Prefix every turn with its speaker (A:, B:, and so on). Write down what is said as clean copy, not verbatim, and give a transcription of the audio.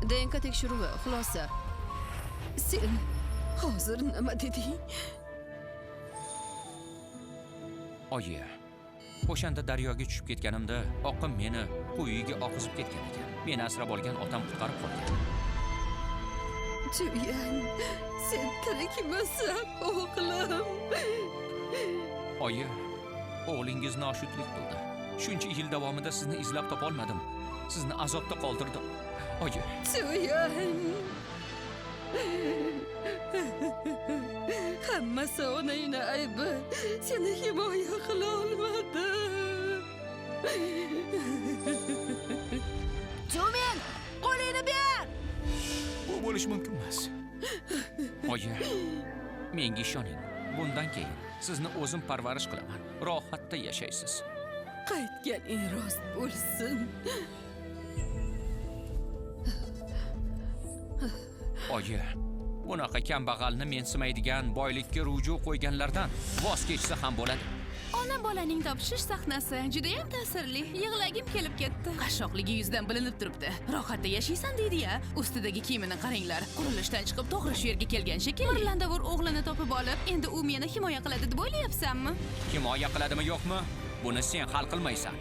A: DNK tekshiruvi xulosa.
B: Sen hozir nima deding?
C: Oyi, o'shanda daryoga tushib ketganimda oqim meni quyiga oqizib ketgan ekan. Meni asrab olgan otam qutqarib qolgan.
B: Chuyan, sen tirikmisan, o'g'lim?
C: Oyi, o'g'lingiz noshudlik qildi. Shuncha yil davomida sizni izlab topolmadim. Sizni azobda qoldirdim. Oyi,
B: Chuyan. Hammasi onangni aybi. Seni himoya qila olmadim.
A: Chumen, qo'lingni ber!
C: bu bo'lishi mumkin emas. Oyi, menga ishoning. Bundan keyin sizni o'zim parvarish qilaman. Rohatda yashaysiz.
B: Qaytganing rost bo'lsin.
C: Oyi, bunaqa kambag'alni mensimaydigan boylikka ruju qo'yganlardan voz kechsa ham bo'ladi.
D: Ona bolaning topishish sahnasi judayam ta'sirli. Yig'lagim kelib ketdi.
E: Qashshoqligi yuzidan bilinib turibdi. Rohatda yashaysan deydi-ya. Ustidagi kiyimini qaranglar. Qurilishdan chiqib to'g'ri shu yerga kelgan shekilli.
D: Mirlandavur o'g'lini topib olib, endi u meni himoya qiladi deb o'ylayapsanmi?
C: Himoya qiladimi yo'qmi? Buni sen hal qilmaysan.